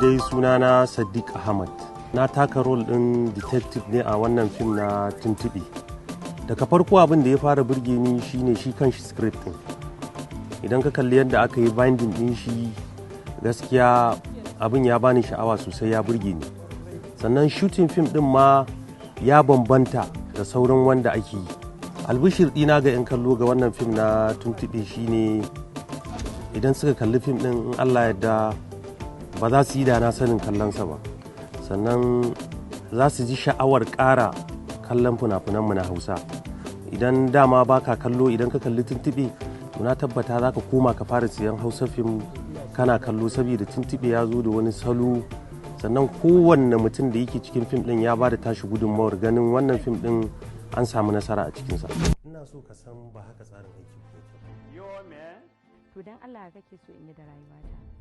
Dai sunana Sadiq Ahmad. Na taka role ɗin detective ne a wannan fim na Tuntuɓe. Daga farko, abin da ya fara burge ni shine shi kanshi script ɗin. Idan ka kalli yadda aka yi binding ɗin shi, gaskiya abin ya bani sha'awa sosai, ya burge ni. Sannan shooting fim ɗin ma ya bambanta da sauran wanda ake yi. Albishir ɗina ga 'yan kallo ga wannan fim na Tuntuɓe shine, idan suka kalli fim ɗin, in Allah yadda ba za su yi da na sanin kallonsa ba. Sannan za su ji sha'awar ƙara kallon fina-finanmu na Hausa. Idan dama baka kallo, idan ka kalli Tuntuɓe, to na tabbata za ka koma ka fara siyan Hausa fim kana kallo, saboda Tuntuɓe ya zo da wani salo. Sannan kowanne mutum da yake cikin fim ɗin ya ba da tashi gudunmawar ganin wannan fim ɗin an samu nasara a cikinsa. Ina so ka san ba haka tsarin aiki. To, dan Allah, kake so in yi da rayuwata?